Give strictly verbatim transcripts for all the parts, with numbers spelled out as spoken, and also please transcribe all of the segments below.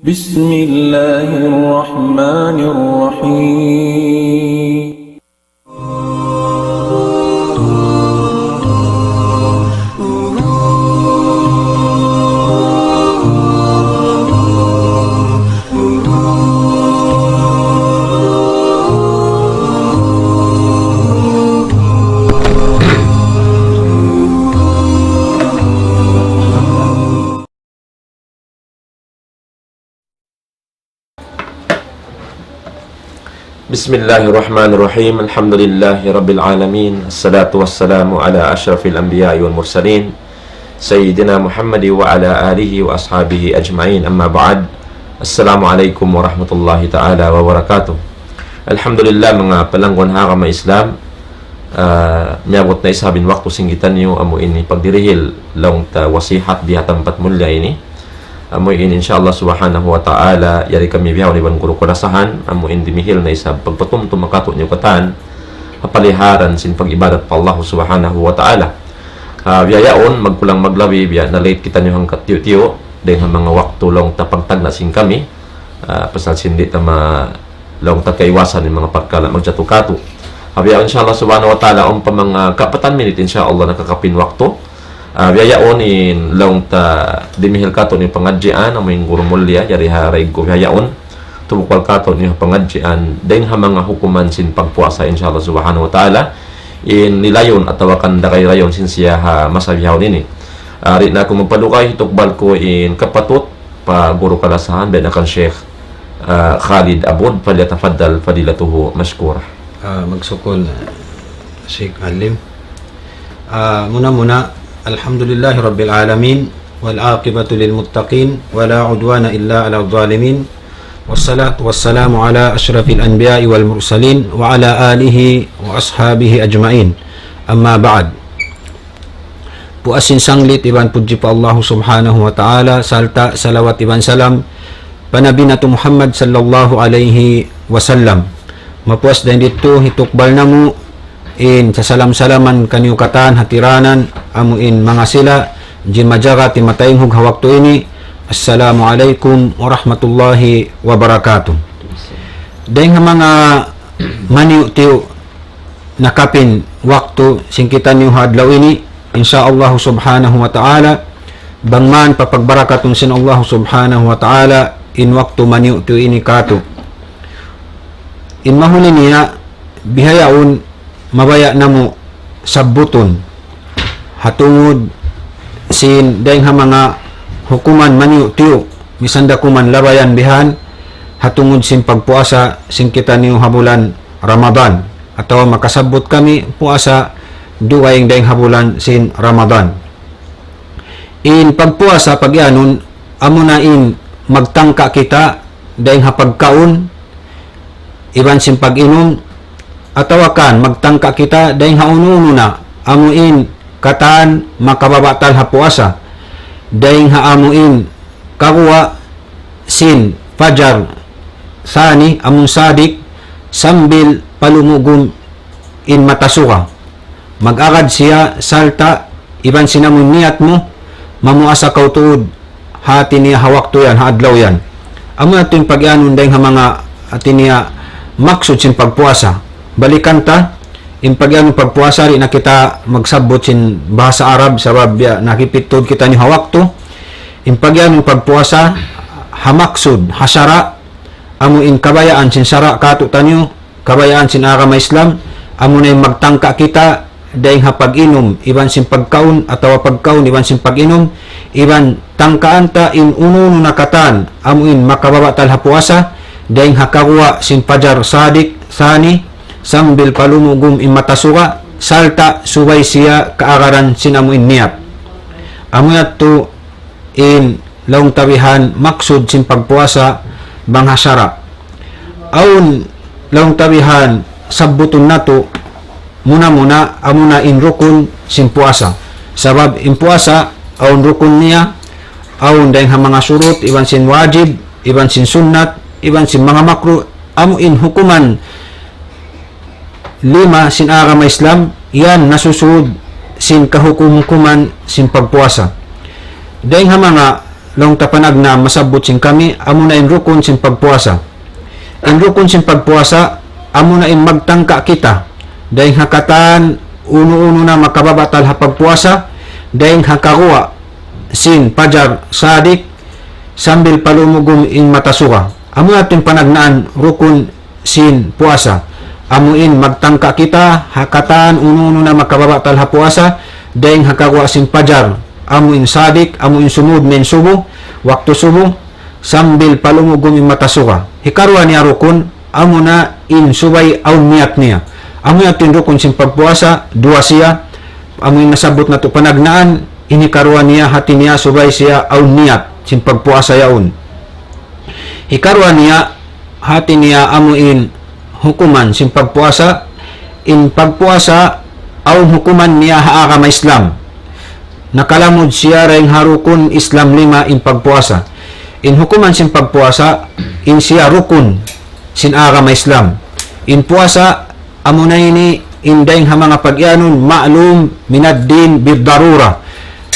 بسم الله الرحمن الرحيم. بسم الله الرحمن الرحيم. الحمد لله رب العالمين. الصلاة والسلام على أشرف الأنبياء والمرسلين، سيدنا محمد وعلى آله وأصحابه أجمعين. أما بعد. السلام عليكم ورحمة الله تعالى وبركاته. Alhamdulillah, manga palangguan ha agama Islam, ah, miyabut na isab in waktu sin kitaniyu amu ini pagdirihil laung ta wasihat di ha tampat mulliya ini. Amu ini, insya Allah subhanahu wa ta'ala, yari kami bihaun iban guru kalasahan, amu in dimihil na isab pagpatumtum kātu'niyu katan ha paliharan sin pag-ibadat pa Allah subhanahu wa ta'ala. Ah, biya' yaun, magkulang maglabi, biya' na-late kitaniyu hangka tiyu'-tiyu', dayn ha manga waktu laung ta pagtagna' sin kami, ah, pasal sin di' ta ma-, laung ta kaiwasan in manga parkala' magjatu kātu'. Ah, biya' yaun, insya Allah subhanahu wa ta'ala, awn pa manga kapatan minit, insya Allah, nakakapin waktu. Ah, biya' yaun in laung ta dimihil kātu'niyu pangadjian, amu in guru mulliya, yari ha Raygo biya' yaun. Tubukbal kātu'niyu pangadjian, dayn ha manga hukuman sin pagpuasa, insya Allah subhanahu wa ta'ala. In nilayun atawa kan dagay rayun sin siya ha masa bihaun ini. Ah, di' na aku magpadugay, hitukbal ku in kapatut pa guru kalasahan, biya' na kan Sheikh, ah, Khalid Abud, فليتفضل فضيلته مشكورا. Ah, magsukul, ah, Sheikh Alim. Ah, muna-muna, الحمد لله رب العالمين، والعاقبة للمتقين، ولا عدوان إلا على الظالمين، والصلاة والسلام على أشرف الأنبياء والمرسلين، وعلى آله وأصحابه أجمعين. أما بعد. Puas sin sanglit iban pudji pa Allah subhanahu wa ta'ala, sarta' salawat iban salam pa Nabi natu' Muhammad sallallahu alayhi wasallam. Mapuas dayn didtu, hitukbal namu' in sasalam-salaman kaniyu katan hatiranan, amu in manga sila, jimajaga timataynghug ha waktu ini. Assalamu alaykum warahmatullahi wabarakatuh. Dayn ha manga maniyu'-tiyu' nakapin waktu sin kitaniyu ha adlaw ini, insya Allah subhanahu wa ta'ala, bang man papagbarakatun sin Allah subhanahu wa ta'ala in waktu maniyu'-tiyu' ini kātu'. In mahuli niya, bihaun mabaya' namu' sabbutun ha tungud sin dayn ha manga hukuman maniyu'-tiyu', misan da kuman labayan bihan, ha tungud sin pagpuasa sin kitaniyu ha bulan Ramadan, atawa makasabbut kami puasa dugaing dayn ha bulan sin Ramadan. In pagpuasa pagiyanun, amuna in magtangka kita dayn ha pagkaun iban sin pag-inum, atawa kan magtangka kita dayn ha unu-unu na amu in katan makababatal ha puasa, dayn ha amu in kaguwa' sin fajar sani, amun sadik, sambil palumugum in mata suga. Mag-agad siya sarta' iban sin amun niyat mu, mamuasa kaw tuud ha hati niya ha waktu yan, ha adlaw yan. Amu yadtu in pagiyanun dayn ha manga hati niya maksud sin pagpuasa. Balikan ta, in pagiyanun pagpuasa, di' na kita magsabbut sin bahasa Arab, sabab ya, nakipit tuud kitaniyu ha waktu. In pagiyanun pagpuasa, ha maksud, ha sara', amu in kabayaan sin sara' kātu'niyu, kabayaan sin agama Islam, amuna in magtangka kita dayn ha pag-inum iban sin pagkaun atawa pagkaun iban sin pag-inum, iban tangkaan ta in unu-unu na katan amu in makababatal ha puasa, dayn ha kaguwa' sin fajar sadik sani, sambil palumugum in mata suga, sarta' subay siya kaagaran sin amu in niyat. Amu yadtu in laung ta bihan maksud sin pagpuasa bang ha sara'. Awn laung ta bihan sabbutun natu' muna-muna amuna in rukun sin puasa. Sabab in puasa awn rukun niya, awn dayn ha manga surut, iban sin wajib, iban sin sunnat, iban sin manga makruh, amu in hukuman lima sin agama Islam, yan nasusud sin kahukum-hukuman sin pagpuasa. Dayn ha manga laung ta panagnaan masabbut sin kami, amuna in rukun sin pagpuasa. In rukun sin pagpuasa, amuna in magtangka kita dayn ha katan unu-unu na makababatal ha pagpuasa, dayn ha kaguwa' sin pajar sadiq sambil pa lumugum in mata suga. Amuna in panagnaan rukun sin puasa. Amu in magtangka kita ha katan unu-unu na makababatal ha puasa, dayn ha kaguwa' sin pajar, amu in sadiq, amu in sumud main subu, waktu subu, sambil pa lumugum in mata suga. Hikaruwa niya rukun, amuna in subay awn niyat niya. Amu yadtu in rukun sin pagpuasa, duwa siya, amu in nasabbut natu' panagnaan, in hikaruwa niya hati niya subay siya awn niyat sin pagpuasa yaun. Hikaruwa niya hati niya amu in hukuman sin pagpuasa, in pagpuasa awn hukuman niya ha agama Islam. Nakalamud siya dayn ha rukun Islam lima in pagpuasa. In hukuman sin pagpuasa, in siya rukun sin agama Islam. In puasa, amuna ini in dayn ha manga pag-iyanun ma'lum minad din bid darura.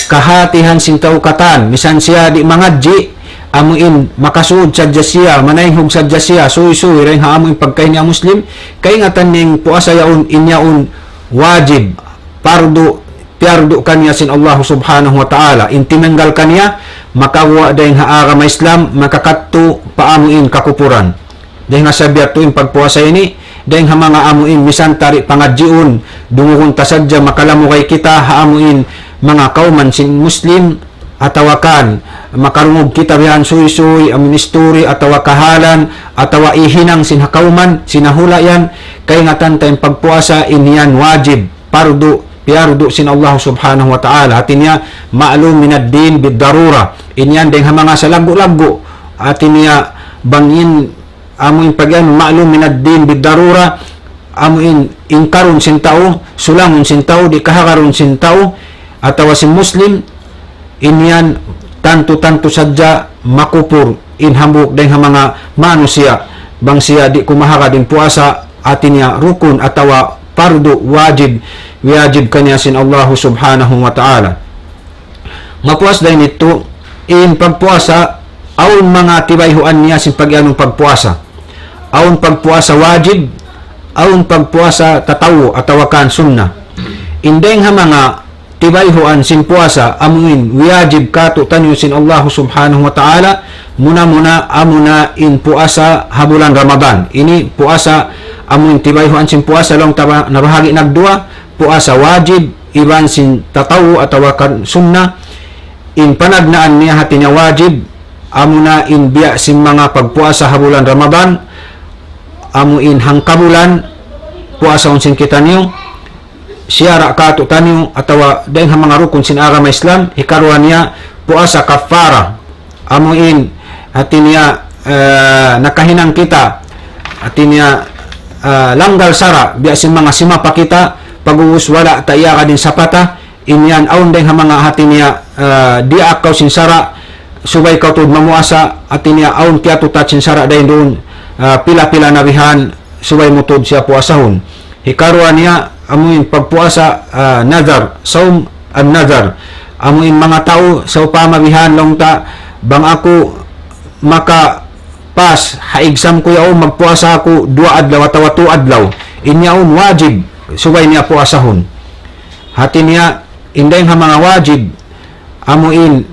Kahatihan sin tau katan, misan siya di' mangadji', amu in makasud sadja siya, manaynghug sadja siya, suysuy, dayn ha amu in pagkahi niya Muslim, kaingatan niya in puasa yaun, in yaun wajib, pardu, piyardu kaniya sin Allah Subhanahu wa Ta'ala. In timanggal kaniya, makaguwa' dayn ha agama Islam, makakadtu pa amu in kakupuran. Dayn ha sabab yadtu in pagpuasa ini, dayn ha manga amu in misan ta di' pangadjiun, dungugun ta sadja makalamugay kita ha amu in manga kawman sin Muslim, atawa kan makarungug kita bihan suysuy, amu in isturi, atawa kahalan, atawa ihinang sin ha kawman, sin ha hula' yan, kaingatan ta in pagpuasa in yan wajib, pardu, piyardu sin Allah Subhanahu wa Ta'ala. Hati niya, ma'lum minad din bid darura. In yan dayn ha manga salaggu'-laggu'. Hati niya, bang in amu in pag-iyanun ma'lum minad din bid darura, amu in ingkarun sin tau, sulangun sin tau, di' kahagarun sin tau, atawa sin Muslim, in yan tantu-tantu sadja makupur in hambuuk dayn ha manga manusiya', bang siya di' kumahagad in puasa, hati niya rukun atawa pardu wajib, wajib kaniya sin Allah Subhanahu wa Ta'ala. Mapuas dayn ditu, in pagpuasa, awn manga tibayhuan niya sin pag-iyanun pagpuasa. Awn pagpuasa wajib, awn pagpuasa tatawu atawa kan sunnah. In dayn ha manga tibayhuan sin puasa, amu in wajib kātu'niyu sin Allah Subhanahu wa Ta'ala, muna-muna amuna in puasa ha bulan Ramadan. Ini puasa, amu in tibayhuan sin puasa, laung ta ba, nabahagi' nagduwa, puasa wajib, iban sin tatawu atawa kan sunnah, in panagnaan niya hati niya wajib, amuna in biya' sin manga pagpuasa ha bulan Ramadan, amu in hangkabulan, puasahun sin kitaniyu, siyara' kātu'niyu, atawa dayn ha manga rukun sin agama Islam, hikaruwa niya puasa kaffara, amu in, hati niya, eh, nakahinang kita, hati niya, eh, langgal sara', biya' sin manga simapa kita, pag'ubus wala' ta iyagad in sapa ta, in yan awn dayn ha manga hati niya, eh, diyaak kaw sin sara', subay kaw tuud mamuasa, hati niya awn kiyatutad sin sara' dayn duun, eh, pila-pila na bihan, subay mu tuud siya puasahun. Hikaruwa niya, amu in pagpuasa, ah, nadhar, sawm an-nadhar. Amu in manga tau, sawpama bihan laung ta, bang aku makapas ha exam ku yaun, magpuasa aku duwa adlaw atawa tū adlaw. In yaun wajib, subay niya puasahun. Hati niya, in dayn ha manga wajib, amu in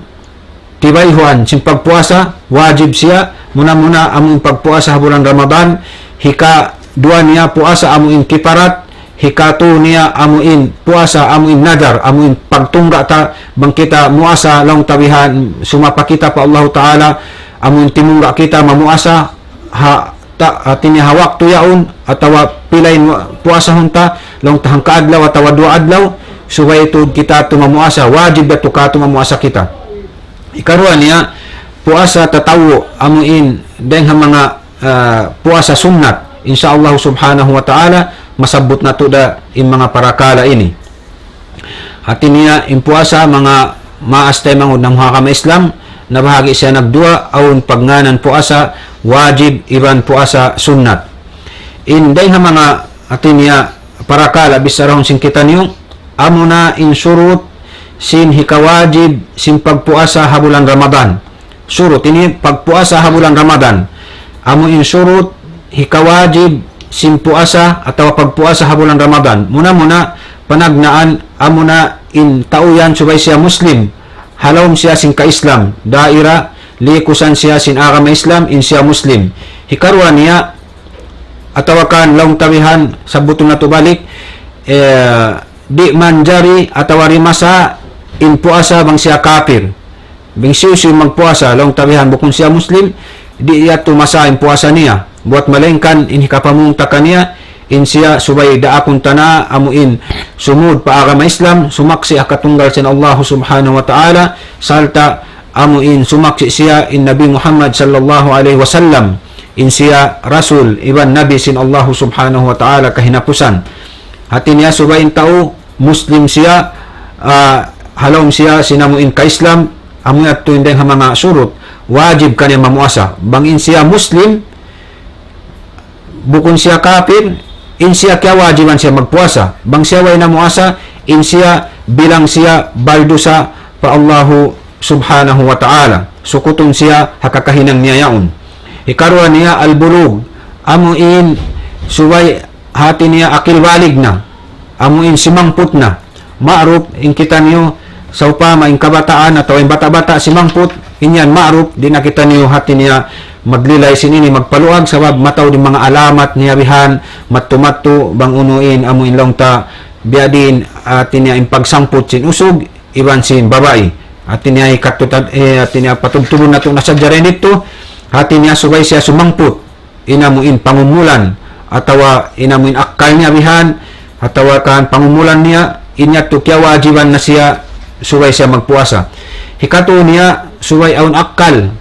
tibayhuan sin pagpuasa, wajib siya, muna-muna amu in pagpuasa ha bulan Ramadan, hikaduwa niya puasa amu in kiparat, hikatū niya amu in puasa amu in nadhar, amu in pagtungga' ta, bang kita muasa laung ta bihan, sumapa kita pa Allahu Ta'ala, amu in timungga' kita mamuasa, ha, ta, hati niya ha waktu yaun, atawa pila in wa-, puasahun ta, laung ta hangka adlaw atawa duwa adlaw, subay tuud kita tuud mamuasa, wajib yadtu kātu' mamuasa kita. Hikaruwa niya, puasa tatawu, amu in, dayn ha manga, ah, puasa sunnat. Insya Allah Subhanahu wa Ta'ala, masabbut natu' da in manga parakala' ini. Hati niya, in puasa manga maas taymanghud ha agama Islam, nabahagi' siya nagduwa, awn pagngānan puasa wajib iban puasa sunnat. In dayn ha manga hati niya parakala' bicharahun sin kitaniyu, amuna in surut sin hikawajib sin pagpuasa ha bulan Ramadan. Surut ini pagpuasa ha bulan Ramadan. Amu in surut hikawajib sin puasa atawa pagpuasa ha bulan Ramadan. Muna-muna, panagnaan, amuna in tau yan subay siya Muslim. Ha lawm siya sin ka-Islam. Daira, likusan siya sin agama Islam, in siya Muslim. Hikaruwa niya, atawa kan laung ta bihan, sabbutun natu' balik, eh, di' manjari atawa di' masa in puasa bang siya kapir. Bang hisiyu-siyu magpuasa, laung ta bihan bukun siya Muslim, di' yadtu masa in puasa niya. Buwat malaingkan in hikapamung ta kaniya, in siya subay daakun ta na amu in sumud pa agama Islam, sumaksi' ha katunggal sin Allah Subhanahu wa Ta'ala, sarta' amu in sumaksi' siya in Nabi Muhammad sallallahu alayhi wasallam, in siya Rasul iban Nabi sin Allah Subhanahu wa Ta'ala kahinapusan. Hati niya subay in tau Muslim siya, ah, ha lawm siya sin amu in ka-Islam, amu yadtu in dayng ha manga surut, wajib kaniya mamuasa. Bang in siya Muslim, bukun siya kapir, in siya kiyawajiban siya magpuasa. Bang siya way namuasa, in siya bilang siya baldusa pa Allahu Subhanahu wa Ta'ala. Sukutun siya ha kakahinang niya yaun. Hikaruwa niya al-bulug, amu in subay hati niya akil balig na, amu in simangput na. Ma'ruf in kitaniyu, sawpama in kabataan atawa in bata'-bata' simangput, in yan ma'ruf, di' na kitaniyu hati niya maglilay sin ini magpaluag, sabab mataud in manga alamat niya bihan, mattu-mattu, bang unu in, amu in laung ta, biya' diin, hati niya in pagsangput sin usug, iban sin babai. Hati niya ikatutad, eh, hati niya patubtubun natu' na sadja dayn didtu, hati niya subay siya sumangput. In amu in pangumulan, atawa in amu in akkal niya bihan, atawa kan pangumulan niya, in yadtu kiyawajiban na siya subay siya magpuasa. Hikatu niya, subay awn akkal.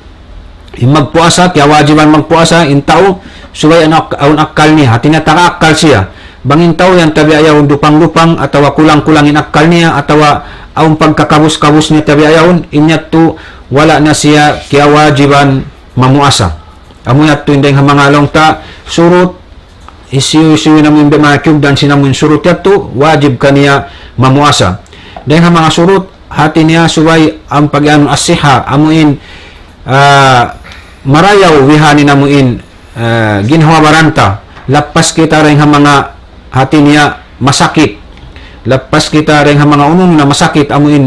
In magpuasa, kiyawajiban magpuasa, in tau, subay awn ak-, awn akkal niya. Hati niya taga akkal siya. Bang in tau yan tabiya' yaun dupang-dupang, atawa kulang-kulang in akkal niya, atawa awn pagkakabus-kabus niya tabiya' yaun, in yadtu wala' na siya kiyawajiban mamuasa. Amu yadtu in dayng ha manga laung ta surut, hisiyu-siyu in amu in manga kiyugdan sin amu in surut yadtu, wajib kaniya mamuasa. Dayng ha manga surut, hati niya subay awn pag-anu as-siha, amu in, ah, marayaw bihan in amu in, ah, ginhawa-baran ta, lappas kita dayng ha manga hati niya masakit, lappas kita dayng ha manga unu-unu na masakit, amu in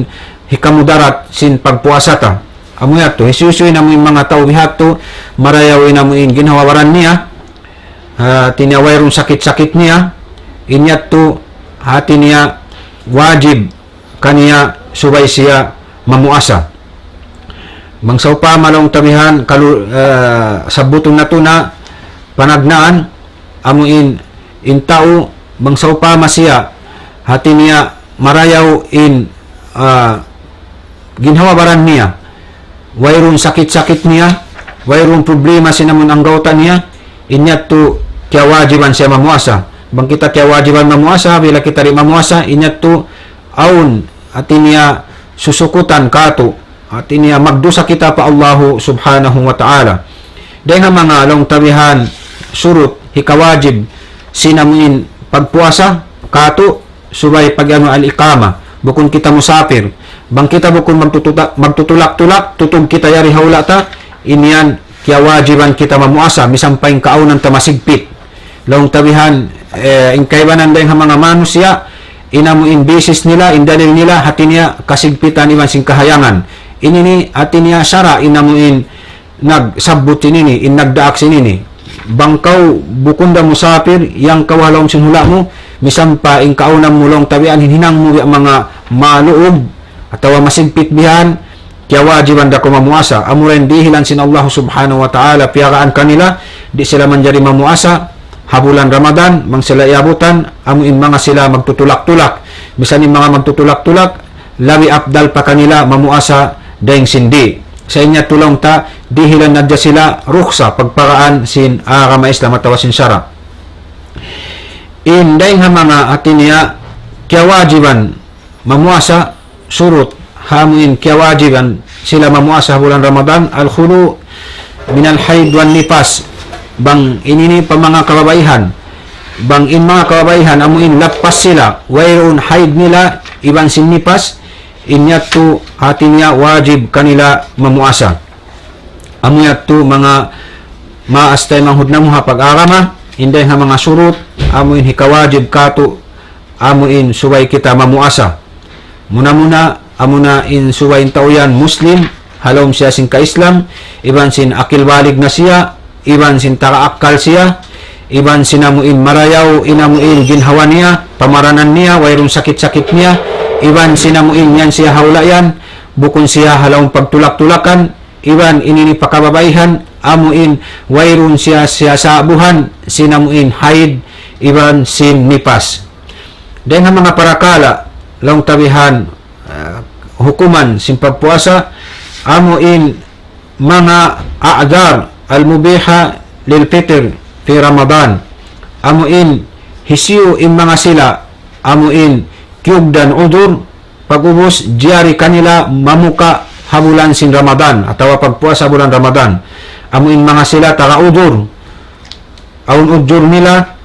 hikamudarat sin pagpuasa ta. Amu yadtu, hisiyu-siyu in amu in manga tau bihadtu, marayaw in amu in ginhawa-baran niya, hati niya wayruun sakit-sakit niya, in yadtu hati niya wajib kaniya subay siya mamuasa. Bang sawpama laung ta bihan, kalu, eh, sabbutun natu' na panagnaan, amu in, in tau, bang sawpama siya, hati niya marayaw in, ah, ginhawa-baran niya, wayruun sakit-sakit niya, wayruun problema sin amun anggawta' niya, in yadtu kiyawajiban siya mamuasa. Bang kita kiyawajiban mamuasa, bila kita di' mamuasa, in yadtu awn, hati niya susukutan katu', hati niya magdusa kita pa Allahu Subhanahu wa Ta'ala. Dayng ha manga laung ta bihan surut hikawajib sin amu in pagpuasa katu', subay pag-anu al-iqama. Bukun kita musapir. Bang kita bukun magtututa-, magtutulak-tulak, tutug kita yari ha hula' ta, in yan kiyawajiban kita mamuasa, misan pa in kaawnan ta masigpit. Laung ta bihan, eh, in kaibanan dayng ha manga manusiya', in amu in basis nila, in dalil nila, hati niya kasigpitan iban sin kahayangan. Ini ini hati niya sara' in amu in nagsabbut sin ini, in nagdaak sin ini. Bang kaw bukun da musapir, yan kaw ha lawm sin hula' mu, misan pa in kaawnan mu laung ta bihan hinang mu biya' manga maluug, atawa masigpit bihan, kiyawajiban da kaw mamuasa. Amura in dihilan sin Allah Subhanahu wa Ta'ala, piyagaan kanila, di' sila manjari mamuasa, ha bulan Ramadan, bang sila iyabutan, amu in manga sila magtutulak-tulak. Misan in manga magtutulak-tulak, labi afdal pa kanila mamuasa dayng sin di'. Sa' in yadtu laung ta, dihilan na hadja sila ruksa, pagparaan sin agama Islam atawa sin sara'. In dayng ha manga hati niya, kiyawajiban mamuasa, surut, ha amu in kiyawajiban sila mamuasa ha bulan Ramadan, al-khulu' minal hayd wan nifas. Bang ini ini pa manga kababaihan. Bang in manga kababaihan, amu in lappas sila, wayruun hayd nila, iban sin nifas, in yadtu hati niya wajib kanila mamuasa. Amu yadtu manga maas taymanghud namu' ha pag-agama, in dayng ha manga surut, amu in hikawajib katu', amu in subay kita mamuasa. Muna-muna, amuna in subay in tau yan Muslim, ha lawm siya sin ka-Islam, iban sin akil balig na siya, iban sin taga akkal siya, iban sin amu in marayaw, in amu in ginhawa niya, pamaranan niya, wayruun sakit-sakit niya, iban sin amu in yan siya ha hula' yan, bukun siya ha lawm pagtulak-tulakan, iban ini in pakababaihan, amu in wayruun siya, siya sa'buhan, sin amu in haid, iban sin nipas. Dayng ha manga parakala', laung ta bihan, ah, hukuman sin pagpuasa, amu in manga a'dhar al-mubiha lil fitr fi Ramadan. Amu in hisiyu in manga sila, amu in kiyugdan udur, pag'ubus jari kanila mamuka ha bulan sin Ramadan, atawa pagpuasa ha bulan Ramadan. Amu in manga sila taga udur, awn udur nila,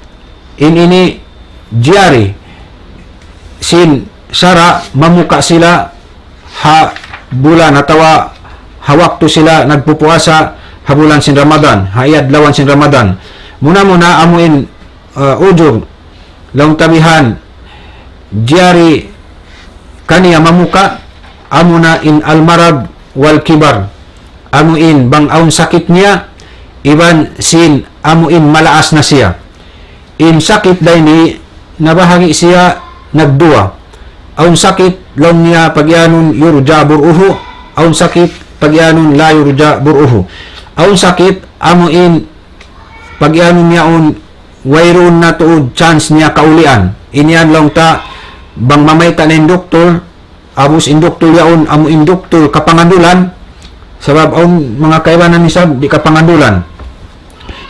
in ini jari sin sara' mamuka sila ha bulan atawa ha waktu sila nagpupuasa ha bulan sin Ramadan, ha adlawan sin Ramadan. Muna-muna amu in, uh, udur, laung ta bihan, jari kaniya mamuka, amuna in al-marad wal kibar. Amu in bang awn sakit niya, iban sin amu in malaas na siya. In sakit da ini nabahagi' siya nagduwa. Awn sakit laung niya pagiyanun yurja bur'uhu, awn sakit pagiyanun la yurja bur'uhu. Awn sakit amu in pagiyanun yaun wayruun na tuud chance niya kaulian. Ini yan laung ta bang mamayta' na in doktor, ubus in doktor yaun, amu in doktor kapangandulan, sabab awn manga kaibanan isab di' kapangandulan.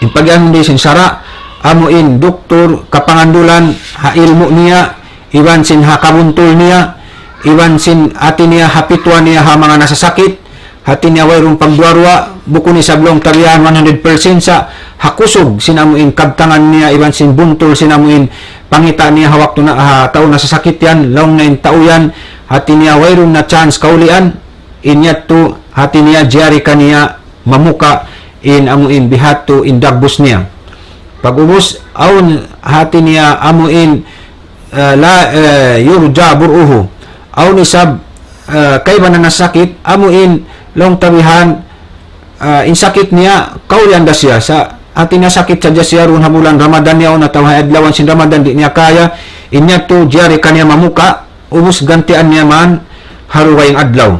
In pagiyanun di sin sara', amu in doktor kapangandulan ha ilmu' niya, iban sin ha kabuntul niya, iban sin hati niya ha pitwa niya ha manga nasasakit, hati niya wayruun pagduwa-ruwa, bukun isab laung ta bihan one hundred percent sa' ha kusug sin amu in kabtangan niya, iban sin buntul sin amu in pangita' niya ha waktu na, ha tau nasasakit yan, laung na in tau yan, hati niya wayruun na chance kaulian, in yadtu hati niya jari kaniya mamuka in amu in bihadtu in dagbus niya. Pag'ubus, awn hati niya amu in, eh, la, eh, yurja bur'uhu. Awn isab, eh, kaibanan sakit, amu in laung ta bihan, ah, in sakit niya, kaulian da siya. Sa' hati niya sakit sadja siya duun ha bulan Ramadan yaun atawa ha adlawan sin Ramadan di' niya kaya, in yadtu jari kaniya mamuka, ubus gantian niya man ha dugaing adlaw.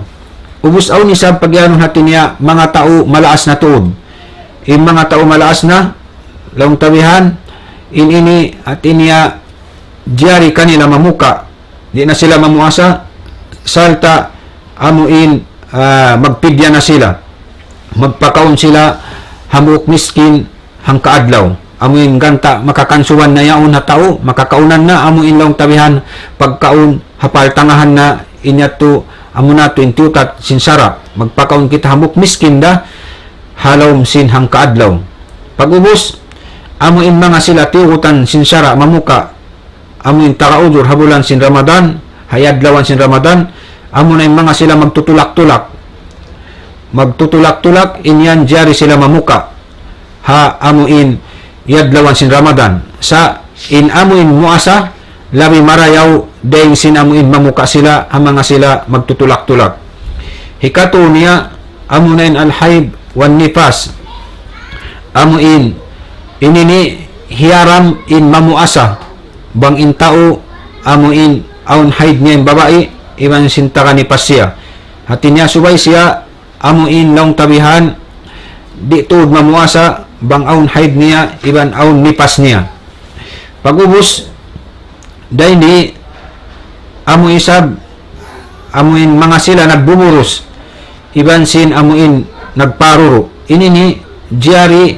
Ubus awn isab pagiyanun hati niya manga tau malaas na tuud. In manga tau malaas na, laung ta bihan, in ini hati niya jari kanila mamuka. Di' na sila mamuasa, sarta' amu in, ah, magpidya na sila. Magpakaun sila hambuuk miskin hangka adlaw. Amu in ganta' makakansuban na yaun ha tau, makakaunan na, amu in laung ta bihan pagkaun ha paltangahan na, in yadtu, amu na tuud in tiyutat sin sara'. Magpakaun kita hambuuk miskin da, ha lawm sin hangka adlaw. Pag'ubus, amu in manga sila tiyugutan sin sara' mamuka, amu in taga udur ha bulan sin Ramadan, ha adlawan sin Ramadan, amu na in manga sila magtutulak-tulak. Magtutulak-tulak, in yan jari sila mamuka. Ha amu in adlawan sin Ramadan. Sa' in amu in muasa, labi marayaw, dayng sin amu in mamuka sila, ha manga sila magtutulak-tulak. Hikatu niya, amu na in al-hayd wan nifas. Amu in, ini ini hiyaram in mamuasa. Bang in tau, amu in awn hayd niya in babai, iban sin taga nipas siya. Hati niya subay siya, amu in laung ta bihan, di' tuud mamuasa, bang awn hayd niya, iban awn nipas niya. Pag'ubus, dayn di, amu isab, amu in manga sila nagbuburus, iban sin amu in nagparuru. Ini ini jari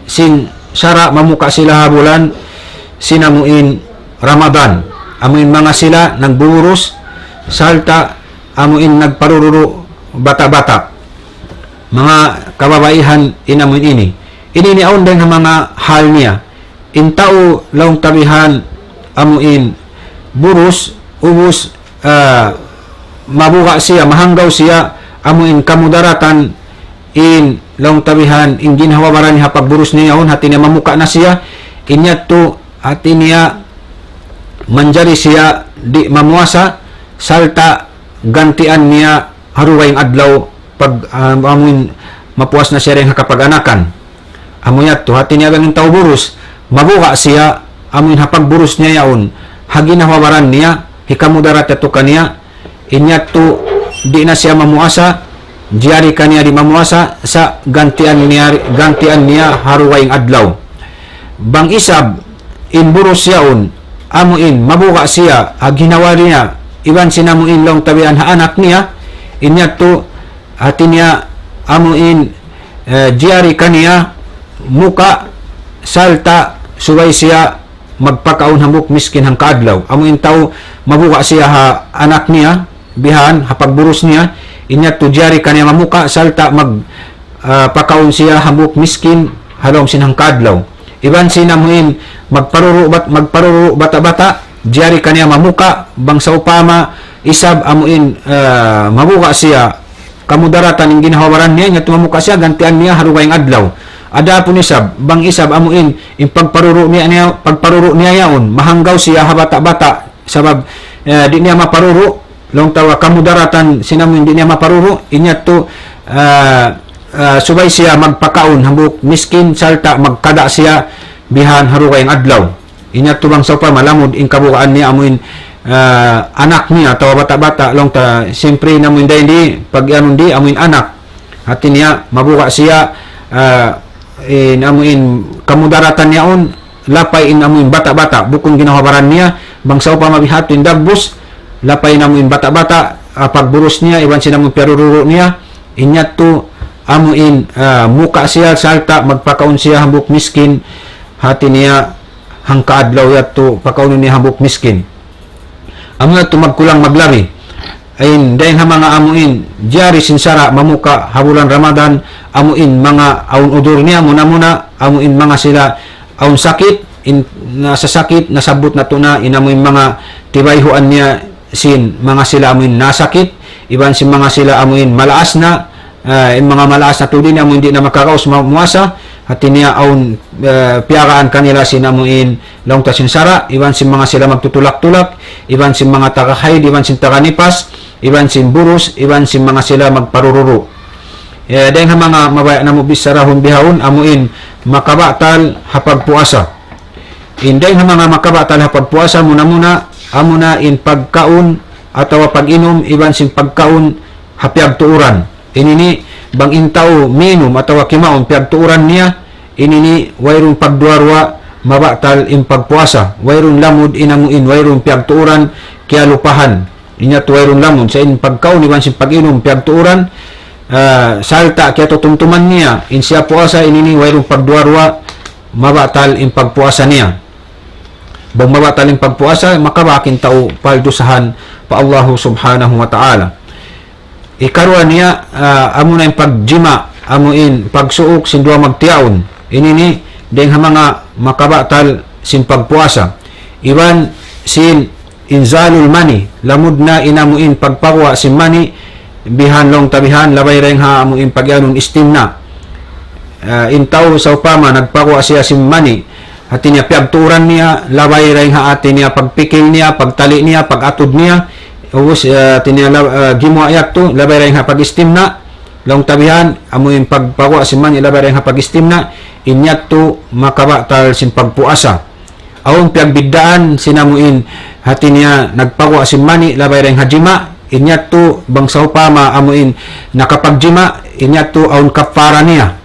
sin sara' mamuka sila ha bulan sin amu in Ramadan. Amu in manga sila nagbuburus, sarta' amu in nagparuru bata'-bata'. Manga kababaihan in amu in ini. Ini ini awn dayng ha manga hal niya. In tau laung ta bihan amu in burus, ubus, ah, mabuga' siya, mahanggaw siya, amu in kamudaratan in laung ta bihan, in ginhawa-baran niya ha pagburus niya yaun, hati niya mamuka na siya, in yadtu, hati niya manjari siya di' mamuasa, sarta' gantian niya ha dugaing adlaw pag, ah, amuin mapuas na siya dayn ha kapag-anakan. Amu yadtu, hati niya bang in tau burus, mabuga' siya, amuin ha pagburus niya yaun, ha ginhawa-baran niya, hikamudarat yadtu kaniya, in yadtu, di' na siya mamuasa, jari kaniya di' mamuasa, sa' gantian niya, gantian niya ha dugaing adlaw. Bang isab, in burus yaun, amuin, mabuga' siya, ha ginhawa niya, iban sin amuin laung ta bihan ha anak niya, in yadtu, hati niya, amuin, eh, jari kaniya, muka', sarta', subay siya, magpakaun hambuuk miskin hangka adlaw. Amuin tau mabuga' siya ha anak niya, bihan, ha pagburus niya, in yadtu jari kaniya mamuka', sarta' mag, ah, pakaun siya hambuuk miskin, ha lawm sin hangka adlaw. Iban sin amuin, magparuru' bat-, magparuru' bata'-bata', jari kaniya mamuka', bang sawpama, isab amuin, ah, mabuga' siya, kamudaratan in ginhawa-baran niya, in yadtu mamuka' siya, gantian niya ha dugaing adlaw. Adapun isab, bang isab amuin, in pagparuru' niya, niya, pagparuru' niya yaun, mahanggaw siya ha bata'-bata', sabab, eh, di' niya maparuru', laung ta wa kamudaratan sin amuin di' niya maparuru', in yadtu, ah, ah, subay siya magpakaun, hambuuk miskin, sarta' magkada' siya, bihan ha dugaing adlaw. In yadtu bang sawpama lamud in kabugaan niya amuin, ah, anak niya atawa bata'-bata', laung ta, siyempre in amuin dayn di, pag-iyanun di, amuin anak. Hati niya, mabuga' siya, ah, in amuin kamudaratan yaun, lapay in amuin bata'-bata', bukun ginhawa-baran niya, bang sawpama biha' yadtu in dagbus, lapay in amuin bata'-bata', ah, pagburus niya, iban sin amuin piyaruru' niya, in yadtu amuin, ah, muka' siya, sarta' magpakaun siya hambuuk miskin, hati niya, hangka adlaw yadtu, pakaunun niya hambuuk miskin. Amu yadtu magkulang maglabi. In, dayn ha manga amuin, jari sin sara' mamuka' ha bulan Ramadan, amuin manga awn udur niya, muna-muna, amuin manga sila awn sakit, in, nasasakit, nasabbut natu' na, in amuin manga tibayhuan niya sin manga sila amuin nasakit, iban sin manga sila amuin malaas na, ah, in manga malaas na tuud in amuin di' na makaraus ma-, muasa, hati niya awn, eh, piyagaan kanila sin amuin laung ta sin sara', iban sin manga sila magtutulak-tulak, iban sin manga taga haid, iban sin taga nipas, iban sin burus, iban sin manga sila magparuru'. Eh, dayn ha manga mabaya' namu' bicharahun bihaun, amuin makabatal ha pagpuasa. In dayn ha manga makabatal ha pagpuasa, muna-muna, amuna in pagkaun atawa pag-inum, iban sin pagkaun ha piyagtuuran. Ini ini, bang in tau minum atawa kimaun piyagtuuran niya, ini ini, wayruun pagduwa-ruwa, mabatal in pagpuasa. Wayruun lamud in amuin, wayruun piyagtuuran, kiyalupahan. In yadtu wayruun lamud, sa' in pagkaun iban sin pag-inum, piyagtuuran, ah, sarta' kiyatutumtuman niya, in siya puasa, ini ini, wayruun pagduwa-ruwa, mabatal in pagpuasa niya. Bang mabatal in pagpuasa, makabak in tau paldusahan pa Allahu Subhanahu wa Ta'ala. Ikaruwa niya, ah, amuna in pagjima', amuin pagsuuk sin duwa magtiyaun. Ini ini, dayn ha manga makabatal sin pagpuasa. Iban sin inzalul mani, lamud na in amuin pagpaguwa' sin mani, bihan laung ta bihan, labay dayn ha amuin pag-iyanun istimna. Ah, in tau sawpama, nagpaguwa' siya sin mani, hati niya piyagtuuran niya, labay dayn ha hati niya pagpikil niya, pagtali' niya, pag-atud niya, ubus, ah, hati niya la-, ah, gimuwa' yadtu, labay dayn ha pag-istimna, laung ta bihan, amuin pagpaguwa' sin mani, labay dayn ha pag-istimna, in yadtu makabatal sin pagpuasa. Awn piyagbiddaan sin amuin hati niya nagpaguwa' sin mani labay dayn ha jima', in yadtu bang sawpama amuin nakapagjima', in yadtu awn kaffara niya.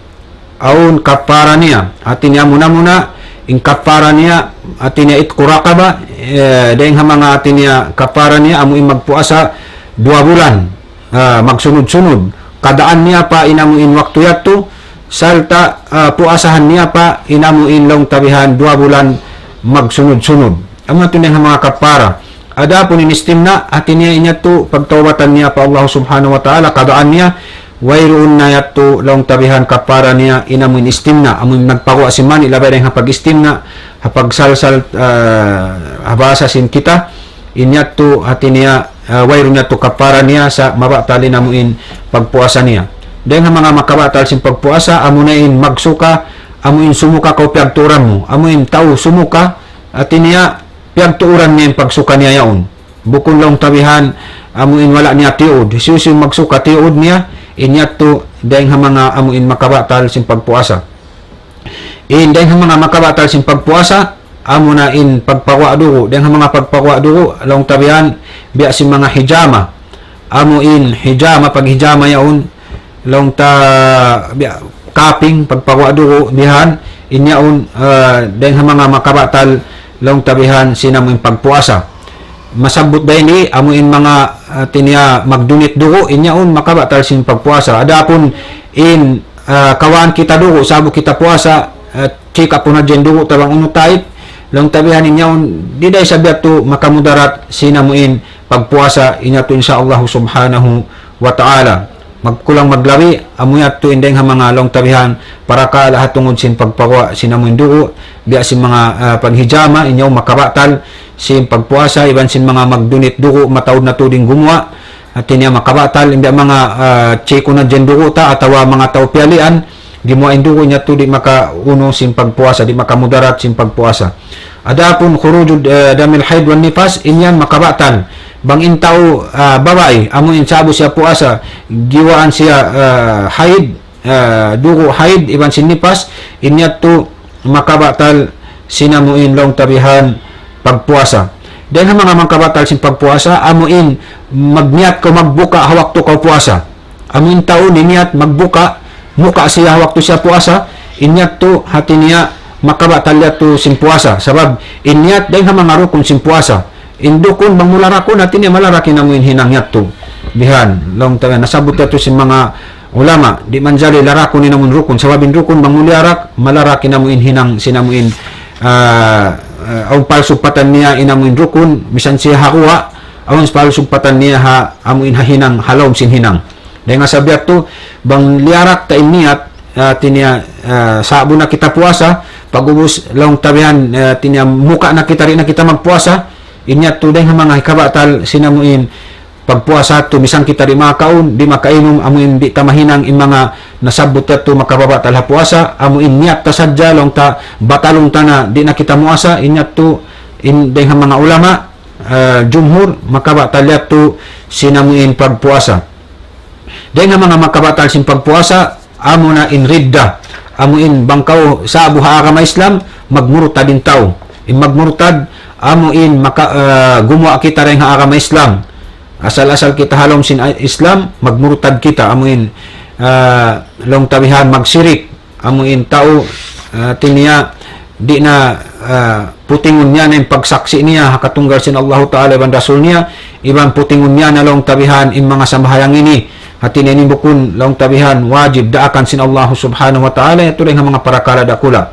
Awn kaffara niya. Hati niya muna-muna, in kaffara niya, hati niya itqu raqaba, eh, dayn ha manga hati niya kaffara niya, amuin magpuasa duwa bulan, ah, magsunud-sunud. Kadaan niya pa in amuin waktu yadtu, sarta', ah, puasahan niya pa in amuin laung ta bihan duwa bulan magsunud-sunud. Amu yadtu in ha manga kaffara. Adapun in istimna, hati niya in yadtu pagtawbatan niya pa Allah Subhanahu wa Ta'ala, kadaan niya, wayruun na yadtu laung ta bihan kaffara niya in amuin istimna, amuin nagpaguwa' sin mani, labay dayn ha pag-istimna, ha pagsalsal, ah, ha bahasa sin kita, in yadtu hati niya, ah, wayruun yadtu kaffara niya sa' mabatal in amuin pagpuasa niya. Dayn ha manga makabatal sin pagpuasa, amu na in magsuka, amu in sumuka kaw piyagtuuran mu. Amu in tau sumuka, hati niya, piyagtuuran niya in pagsuka niya yaun. Bukun laung ta bihan, amu in wala' niya tiyuud. Hisiyu-siyu magsuka tiyuud niya, in yadtu dayn ha manga amu in makabatal sin pagpuasa. In dayn ha manga makabatal sin pagpuasa, amu na in pagpaguwa' dugu'. Dayn ha manga pagpaguwa' dugu', laung ta bihan, biya' sin manga hijama. Amu in hijama, paghijama yaun, laung ta biya' kaping, pagpaguwa' dugu', bihan, in yaun, ah, dayn ha manga makabatal, laung ta bihan, sin amu in pagpuasa. Masabbut da ini, amu in manga, ah, hati niya magdunit dugu', in yaun makabatal sin pagpuasa. Adapun in, ah, kawaan kita dugu', sa'bu kita puasa, ah, check up na hadja in dugu' ta bang unu type, laung ta bihan in yaun, di' da isab yadtu makamudarat sin amu in pagpuasa, in yadtu insya Allah subhanahu wa ta'ala. Magkulang maglabi, amu yadtu in dayn ha manga laung ta bihan, parakala' ha tungud sin pagpaguwa' sin amu in dugu', biya' sin manga, ah, paghijama, in yaun makabatal sin pagpuasa, iban sin manga magdunit dugu', mataud na tuud in gumuwa', hati niya makabatal, in biya' manga, ah, check up na hadja in dugu' ta, atawa manga tau piyalian, gimuwa' in dugu' niya yadtu di' makaunu sin pagpuasa, di' makamudarat sin pagpuasa. Adapun khuruju, eh, damil haid wan nifas, in yan makabatal. Bang in tau, ah, babai, amu in sa'bu siya puasa, giyuwaan siya, ah, haid, ah, dugu' haid, iban sin nifas, in yadtu makabatal sin amu in laung ta bihan pagpuasa. Dayn ha manga makabatal sin pagpuasa, amu in magniyat kaw magbuka ha waktu kaw puasa. Amu in tau niniyat magbuka, muka siya ha waktu siya puasa, in yadtu hati niya makabatal yadtu sin puasa. Sabab in niyat dayn ha manga rukun sin puasa. In dukun bang mu larakun, hati niya malarak in amu in hinang yadtu. Bihan, laung ta bihan, nasabbut yadtu sin manga ulama, di' manjari larakun in amu in rukun. Sabab in rukun bang mu liyarak, malarak in amu in hinang sin amu in, ah, ah, awn palsubbatan niya in amu in rukun, misan siya ha guwa', awn palsubbatan niya ha amu in ha hinang, ha lawm sin hinang. Dayn ha sabab yadtu, bang liyarak ta in niyat, ah, hati niya, ah, sa'bu na kita puasa, pag'ubus laung ta bihan, ah, hati niya muka na kita, di' na kita magpuasa, in yadtu dayn ha manga hikabatal sin amu in pagpuasa yadtu, misan kita di' makakaun, di' makainum, amu in di' ta mahinang in manga nasabbut yadtu makababatal ha puasa, amu in niyat ta sadja, laung ta batalun ta na, di' na kita muasa, in yadtu, in dayn ha manga ulama, ah, jumhur, makabatal yadtu sin amu in pagpuasa. Dayn ha manga makabatal sin pagpuasa, amu na in ridda. Amu in bang kaw sa'bu ha agama Islam, magmurtad in tau. In magmurtad, amu in maka-, ah, gumuwa' kita dayn ha agama Islam. Asal-asal kita ha lawm sin a-, Islam, magmurtad kita. Amu in, ah, laung ta bihan magsirik. Amu in tau, ah, hati niya, di' na, ah, putingun niya na in pagsaksi' niya ha katunggal sin Allahu Ta'ala iban Rasul niya, iban putingun niya na laung ta bihan in manga sambahayang ini. Hati niya ini bukun laung ta bihan wajib daakan sin Allahu Subhanahu wa Ta'ala, yadtu dayn ha manga parakala' dakula'.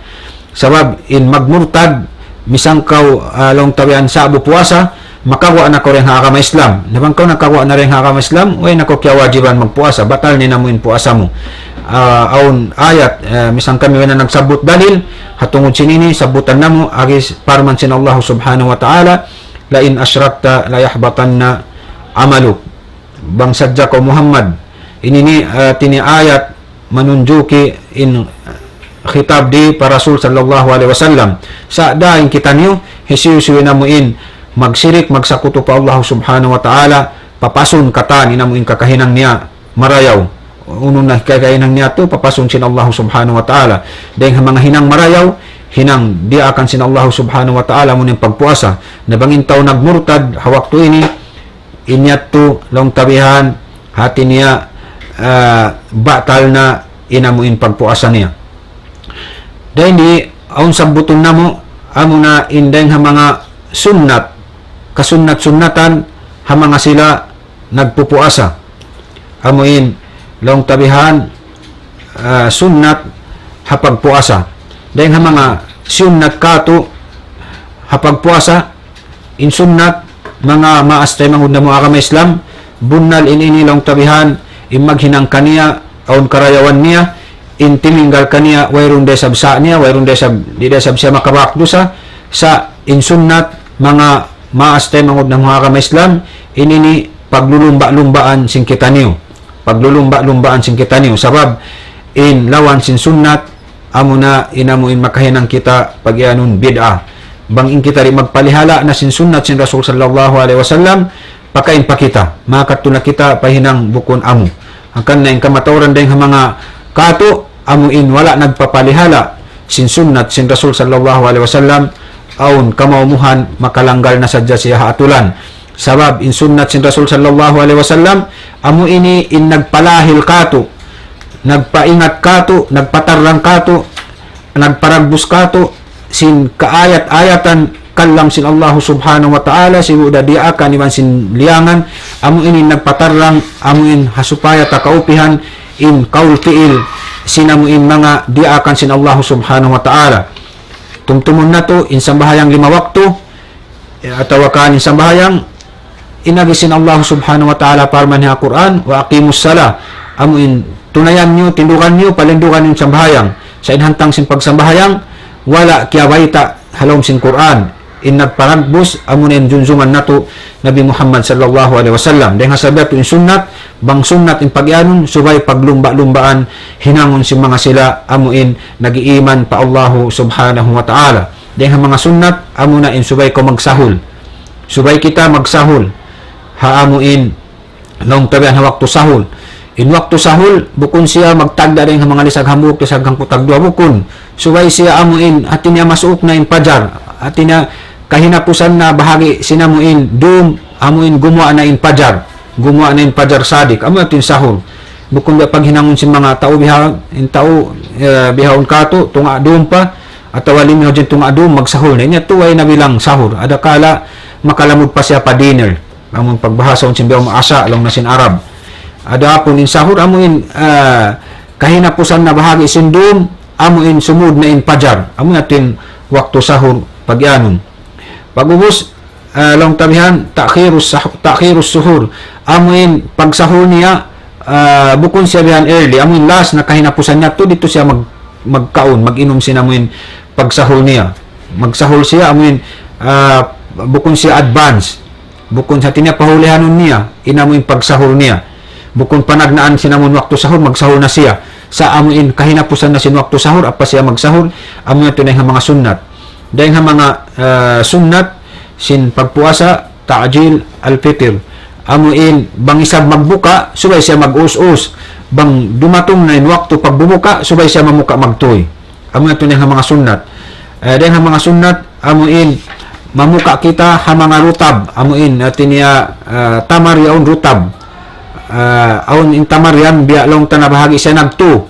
Sabab in magmurtad, misan kaw, ah, laung ta bihan sa'bu puasa, makaguwa' na kaw dayn ha agama Islam. Na bang kaw nakaguwa' na dayn ha agama Islam, way na kaw kiyawajiban magpuasa, batal na in amu in puasa mu. Ah, awn ayat, ah, misan kami way na nagsabbut dalil, ha tungud sin ini, sabbutan namu', agi parman sin Allahu Subhanahu wa Ta'ala, لئن أشركت ليحبطن عملك. Bang sadja kaw Muhammad, ini ini, ah, hati niya ayat manunjuki in khitab di pa Rasul sallallahu alayhi wasallam. Sa' dayn kitaniyu, hisiyu-siyu in amu in magsirik, magsakutu pa Allah Subhanahu wa Ta'ala, papasun katan in amu in kakahinang niya marayaw. Unu na kakahinang niya yadtu, papasun sin Allah Subhanahu wa Ta'ala. Dayn ha manga hinang marayaw, hinang diyaakan sin Allah Subhanahu wa Ta'ala, amu in pagpuasa. Na bang in tau nagmurtad ha waktu ini, in yadtu laung ta bihan, hati niya, ah, batal na in amu in pagpuasa niya. Dayn di, awn sabbutun namu', amu na in dayn ha manga sunnat, kasunnat-sunnatan ha manga sila nagpupuasa. Amu in laung ta bihan, ah, sunnat ha pagpuasa. Dayn ha manga sunnat katu' ha pagpuasa, in sunnat, manga maas taymanghud namu' agama Islam, bunnal in ini laung ta bihan, in maghinang kaniya, awn karayawan niya, in timinggal kaniya, wayruun da isab sa' niya, wayruun da isab, di' da isab siya makabak dusa, sa' in sunnat, manga maas taymanghud namu' agama Islam, in ini paglulumba'-lumbaan sin kitaniyu. paglulumba'-lumbaan sin kitaniyu. Sabab in lawan sin sunnat, amuna in amu in makahinang kita pagiyanun bid'ah. Bang in kita di' magpalihala' na sin sunnat sin Rasul sallallahu alayhi wasallam, pakain pa kita. Makadtu na kita pa hinang bukun amu. Hangkan na in kamatauran dayng ha manga katu', amu in wala' nagpapalihala' sin sunnat sin Rasul sallallahu alayhi wasallam, awn kamaumuhan makalanggal na sadja siya ha atulan. Sabab in sunnat sin Rasul sallallahu alayhi wasallam, amu ini in nagpalahil katu', nagpaingat katu', nagpatarrang katu', nagparagbus katu', sin kaayat-ayatan kalam sin Allahu subhanahu wa ta'ala, sibu' da diyaakan iban sin liyangan, amu ini nagpatarrang, amu in ha supaya ta kaupihan, in kaul pi'il, sin amu in manga diyaakan sin Allahu subhanahu wa ta'ala. Tumtumun natu', in sambahayang lima waktu, atawa kan in sambahayang, in agi sin Allah subhanahu wa ta'ala parman ha Qur'an, وأقيموا الصلاة. Amu in tunayan niyu, tindugan niyu, palindugan niyu in sambahayang. Sa' in hantang sin pagsambahayang, wala' kiyabayta' ha lawm sin Qur'an. In nagparagbus, amu na in junjungan natu', Nabi Muhammad sallallahu alayhi wasallam. Dayng ha sabab yadtu in sunnat, bang sunnat in pagiyanun, subay paglumba'-lumbaan, hinangun sin manga sila, amu in nag-iiman pa Allahu subhanahu wa ta'ala. Dayng ha manga sunnat, amu na in subay kaw magsahul. Subay kita magsahul. Ha amu in, laung ta bihan ha waktu sahul. In waktu sahul, bukun siya magtagda' dayng ha manga lisag hambuuk, lisag hangpu' tagduwa, bukun. Subay siya amu in, hati niya masuuk na in pajar. Hati niya kahinapusan na bahagi' sin amu in dum, amu in gumuwa' na in pajar. Gumuwa' na in pajar sadiq. Amu yadtu in sahul. Bukun biya' paghinangun sin manga tau bihaun, in tau, eh, bihaun katu', tunga' dum pa, atawa limiyu hadja in tunga' dum, magsahul na. In yadtu way na bilang sahur. Adakala makalamud pa siya pa dinner. Amun pagbahasahun sin bihaun asha, laung na sin Arab. Adapun in sahur, amu in, ah, kahinapusan na bahagi' sin dum, amu in sumud na in pajar. Amu yadtu in waktu sahur pagiyanun. Pag'ubus, ah, laung ta bihan, تأخير السح-، تأخير السحور. Amu in pagsahur niya, ah, bukun siya bihan early. Amu in last na kahinapusan niya, tu didtu siya mag-, magkaun, mag-inum sin amu in pagsahur niya. Magsahur siya, amu in, ah, bukun siya advance. Bukun, hati niya pahulihanun niya, in amu in pagsahur niya. Bukun panagnaan sin amu in waktu sahur, magsahur na siya. Sa' amu in kahinapusan na sin waktu sahur, ampa siya magsahur, amu yadtu dayng ha manga sunnat. Dayng ha manga, ah, sunnat sin pagpuasa, تعجيل الفطر. Amu in, bang isab magbuka, subay siya mag-us-us. Bang dumatung na in waktu pagbubuka, subay siya mamuka magtuy. Amu yadtu dayng ha manga sunnat. Eh, dayng ha manga sunnat, amu in, mamuka kita ha manga rutab. Amu in, hati niya, ah, tamar yaun rutab. Ah, awn in tamar yan, biya' laung ta na bahagi' siya nagtu.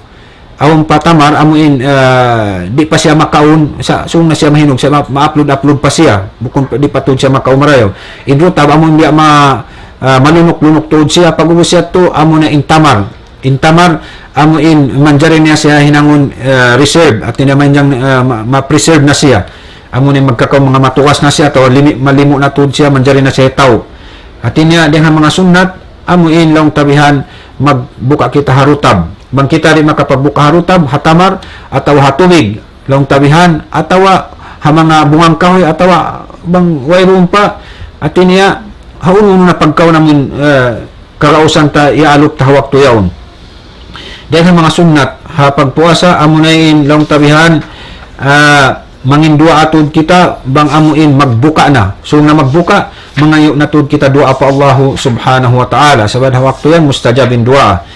Awn pa tamar, amu in, ah, di' pa siya makaun, sa', sung na siya mahinog, sa' ma-, ma-upload-upload pa siya. Bukun pa, di' pa tuud siya makaun marayaw. In rutab, amu in biya' ma-, ah, malunuk-lunuk tuud siya, pag'ubus yadtu, amu na in tamar. In tamar, amu in manjari niya siya hinangun, ah, reserve, hati niya manjang, ah, ma-, ma-preserve na siya. Amu na in magkakaun manga matugas na siya, atawa limi-, malimu na tuud siya, manjari na siya tau. Hati niya, dayng ha manga sunnat, amu in laung ta bihan magbuka kita ha rutab. Bang kita di' makapagbuka ha rutab, ha tamar, atawa ha tubig, laung ta bihan, atawa ha manga bungang kahuy, atawa bang wayruun pa, hati niya, ha unu-unu na pagkaun amun, eh, kagausan ta iyaalup ta ha waktu yaun. Dayng ha manga sunnat, ha pagpuasa, amu na in laung ta bihan, ah, mangin duwaa tuud kita, bang amu in magbuka na. Sung na magbuka, mangayu' na tuud kita duwaa pa Allahu subhanahu wa ta'ala. Sabab ha waktu yan, mustajab in duwaa.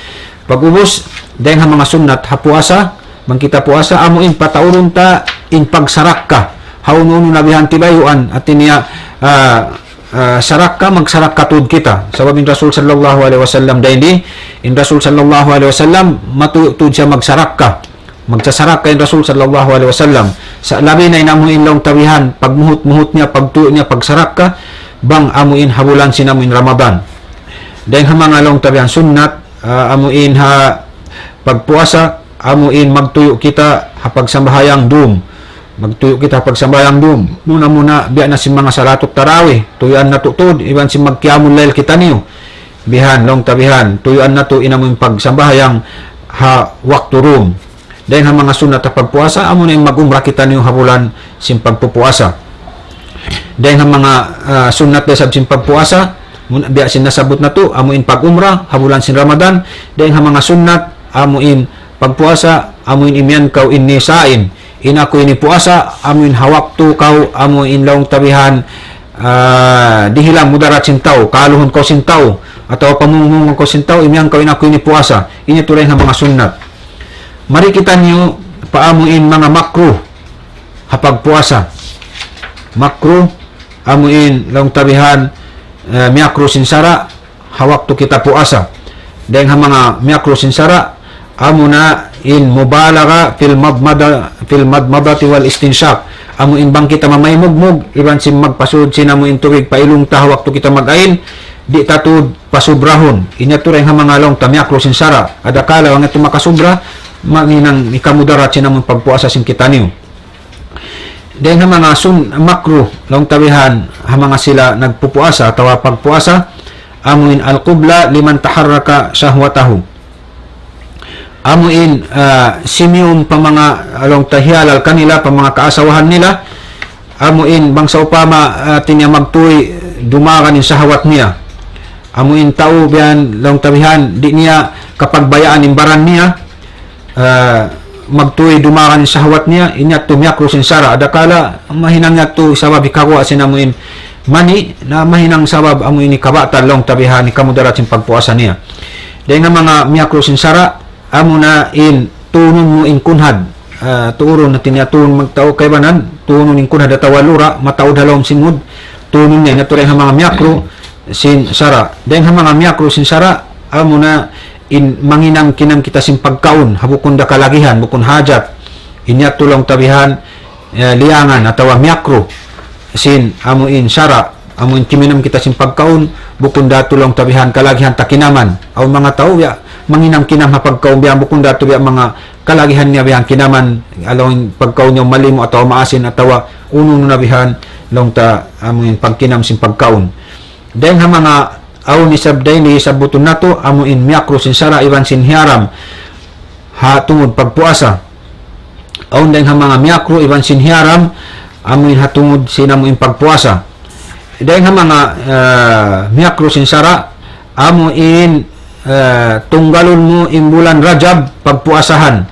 Pag'ubus, dayng ha manga sunnat, ha puasa, bang kita puasa, amu in pataurun ta in pagsarakka. Ha unu-unu na bihan tibayuan, hati niya, ah, ah, sarakka, magsarakka tuud kita. Sabab in Rasul sallallahu alayhi wasallam dayn di, in Rasul sallallahu alayhi wasallam, matuyu' tuud siya magsarakka. Magsasarakka in Rasul sallallahu alayhi wasallam. Sa' labi na in amu in laung ta bihan, pagmuhut-muhut niya, pagtuyu' niya, pagsarakka, bang amu in ha bulan sin amu in Ramadan. Dayng ha manga laung ta bihan sunnat, ah, amu in ha pagpuasa, amu in magtuyu' kita ha pagsambahayang dum. Magtuyu' kita ha pagsambahayang dum. Muna-muna, biya' na sin manga salatut tarawih. Tuyuan natu' tuud, iban sin magqiyamul layl kitaniyu. Bihan, laung ta bihan. Tuyuan natu' in amu in pagsambahayang ha waktu dum. Dayng ha manga sunnat ha pagpuasa, amu na in mag-umrah kitaniyu ha bulan sin pagpupuasa. Dayng ha manga, ah, sunnat da isab sin pagpuasa, Mun biya' sin nasabbut natu', amu in pag-umrah ha bulan sin Ramadan. Dayn ha manga sunnat, amu in pagpuasa, amu in imiyan kaw inni sa'im. In aku ini puasa, amu in ha waktu kaw, amu in laung ta bihan, ah, dihilan mudarat sin tau, kaluhun kaw sin tau, atawa pamungmungun kaw sin tau, imiyan kaw in aku ini puasa. Ini tuud dayn ha manga sunnat. Mari kitaniyu pa amu in manga makruh ha pagpuasa. Makruh, amu in laung ta bihan, eh, miyakruh sin sara', ha waktu kita puasa. Dayn ha manga miyakruh sin sara', amu na in mubalagha fil madmada, fil madmadati wal istinshaq. Amu in bang kita mamaymugmug, iban sin magpasud sin amu in tubig pa ilung ta ha waktu kita mag-ain, di' ta tuud pasubrahun. Ini tuud dayn ha manga laung ta miyakruh sin sara'. Adakala bang yadtu makasubra, mahinang hikamudarat sin amu in pagpuasa sin kitaniyu. Dayn ha manga sun-, makruh, laung ta bihan, ha manga sila nagpupuasa atawa pagpuasa, amu in al-qubla liman taharraka shahwatahu. Amu in, ah, simiyum pa manga, ah, laung ta hiyalal kanila, pa manga kaasawahan nila, amu in bang sawpama, ah, hati niya magtuy dumagan in sahawat niya. Amu in tau bihan, laung ta bihan, di' niya kapagbayaan in baran niya, ah, magtuy dumagan in sahawat niya, ini yadtu miyakruh sin sara'. Adakala mahinang yadtu sabab hikaguwa' sin amu in mani, na mahinang sabab amu ini kabatal laung ta bihan hikamudarat sin pagpuasa niya. Dayn ha manga miyakruh sin sara', amu na in tunun mu in kunhad. Ah, tuurun hati niya tunun magtau kaibanan, tunun in kunhad atawa lura', mataud ha lawm sin mud, tunun niya, ini tuud dayn ha manga miyakruh sin sara'. Dayn ha manga miyakruh sin sara', amu na in manginam-kinam kita sin pagkaun, ha bukun da kalagihan, bukun hajat. Ini yadtu laung ta bihan, eh, liyangan atawa miyakruh sin amu in sara', amu in kiminum kita sin pagkaun, bukun da tuud laung ta bihan kalagihan ta kinaman. Awn manga tau, ya, manginam-kinam ha pagkaun biya' bukun da tuud biya' manga kalagihan niya biya' kinaman, laung in pagkaun niya malimu atawa maasin atawa unu-unu na bihan, laung ta amu in pagkinam sin pagkaun. Dayn ha manga awn isab dayn di sabbutun natu', amu in miyakruh sin sara' iban sin hiyaram ha tungud pagpuasa. Awn dayn ha manga miyakruh iban sin hiyaram, amu in ha tungud sin amu in pagpuasa. Dayn ha manga, eh, miyakruh sin sara', amu in, eh, tunggalun mu in bulan Rajab pagpuasahan.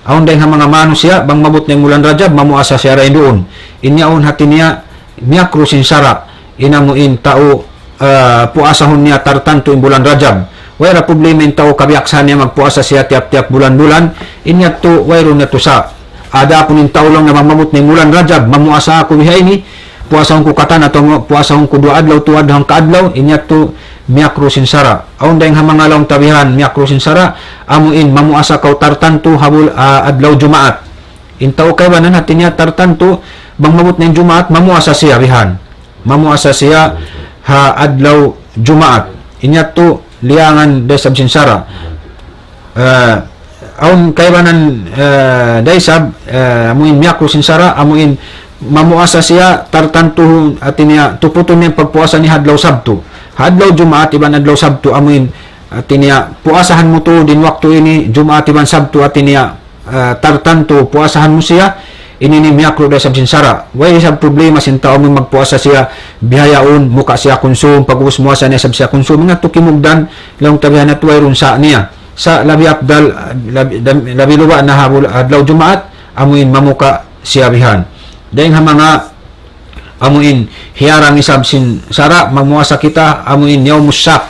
Awn dayn ha manga manusiya', bang maabut na in bulan Rajab, mamuasa siya dayn duun. Ini yaun hati niya miyakruh sin sara', in amu in tau, ah, puasahun niya tartantu in bulan Rajab. Way da problema in tau kabiyaksahan niya magpuasa siya tiyap-tiyap bulan-bulan, ini yadtu wayruun na tuud sa. Adapun in tau laung niya bang maabut na in bulan Rajab, mamuasa aku bihaini, puasahun ku katan atawa mu-, puasahun ku duwa adlaw, tū adlaw, hangka adlaw, ini yadtu miyakruh sin sara'. Awn dayn ha manga laung ta bihan miyakruh sin sara', amu in mamuasa kaw tartantu ha bul-, ah, adlaw Jumaat. In tau kaibanan hati niya tartantu, bang maabut na in Jumaat, mamuasa siya bihan. Mamuasa siya ha adlaw Jumaat. Ini yadtu liyangan da isab sin sara'. Eh, awn kaibanan, eh, da isab, eh, amu in miyakruh sin sara', amu in mamuasa siya tartantu, hati niya tuputun niya in pagpuasa niya ha adlaw Sabtu. Ha adlaw Jumaat iban adlaw Sabtu, amu in hati niya puasahan mu tuud in waktu ini, Jumaat iban Sabtu, hati niya, eh, tartantu puasahan mu siya, ini in miyakruh da isab sin sara'. Way isab problema sin tau amu in magpuasa siya bihaun, muka siya kunsum, pag'ubus muasa na isab siya kunsum, ini yadtu kimugdan, laung ta bihan yadtu wayruun sa niya. Sa' labi afdal, labi, dam-, labi luba' na ha bul-, adlaw Jumaat, amu in mamuka siya bihan. Dayn ha manga amu in hiyaram isab sin sara', mamuasa kita, amu in yawmus shak,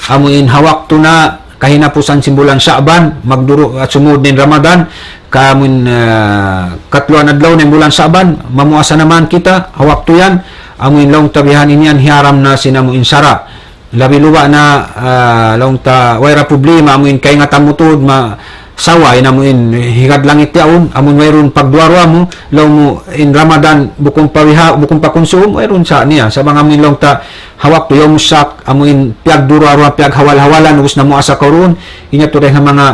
amu in ha waktu na kahinapusan sin bulan Sha'ban, magduru-, ah, sumud na in Ramadan, ka amu in, ah, katluan adlaw na in bulan Sha'ban, mamuasa na man kita ha waktu yan, amu in laung ta bihan ini yan hiyaram na sin amu in sara'. Labi luba' na, ah, laung ta, way da problema, amu in kaingatan mu tuud, ma-, sawa, in amu in higad langit yaun, amu in wayruun pagduwa-ruwa mu, laung mu in Ramadan, bukun pa biha-, bukun pa kunsum, wayruun sa niya. Sa' bang amu in laung ta, ha waktu yawmus shak, amu in piyagduwa-ruwa, piyaghawal-hawalan, ubus na muasa kaw duun, ini yadtu dayn ha manga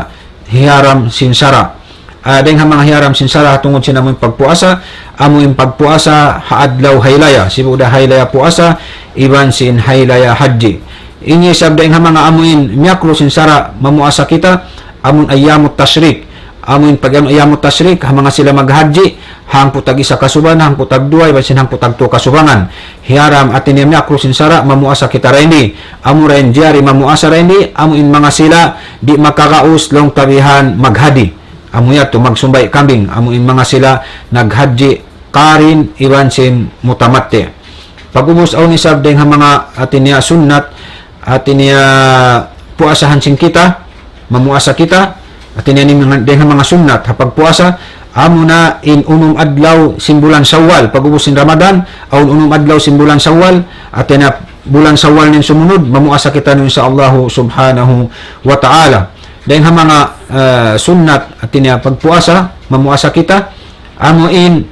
hiyaram sin sara'. Ah, dayn ha manga hiyaram sin sara' ha tungud sin amu in pagpuasa, amu in pagpuasa ha adlaw haylaya, sibu' da haylaya puasa, iban sin haylaya hajji. Ini isab dayn ha manga amu in miyakruh sin sara' mamuasa kita, amu in ayyamut tashrik, amu in pag-, ayyamut tashrik, ha manga sila maghajji, hangpu' tag-isa kasubangan, hangpu' tagduwa, iban sin hangpu' tagtū kasubangan. Hiyaram hati niya miyakru sin sara', mamuasa kita dayn di. Amura in jari mamuasa dayn di, amu in manga sila di' makagaus laung ta bihan maghadji. Amu yadtu magsumbay' kambing, amu in manga sila naghadji qarin iban sin mutamatti'. Pag'ubus awn isab dayn ha manga hati niya sunnat, hati niya puasahan sin kita, mamuasa kita, hati niya ini manga, dayn ha manga sunnat ha pagpuasa, amuna in unum adlaw sin bulan Shawwal, pag'ubus sin Ramadan, awn unum adlaw sin bulan Shawwal, hati niya bulan Shawwal niya in sumunud, mamuasa kita niya insya Allah subhanahu wa ta'ala. Dayn ha manga, eh, sunnat, hati niya pagpuasa, mamuasa kita, amu in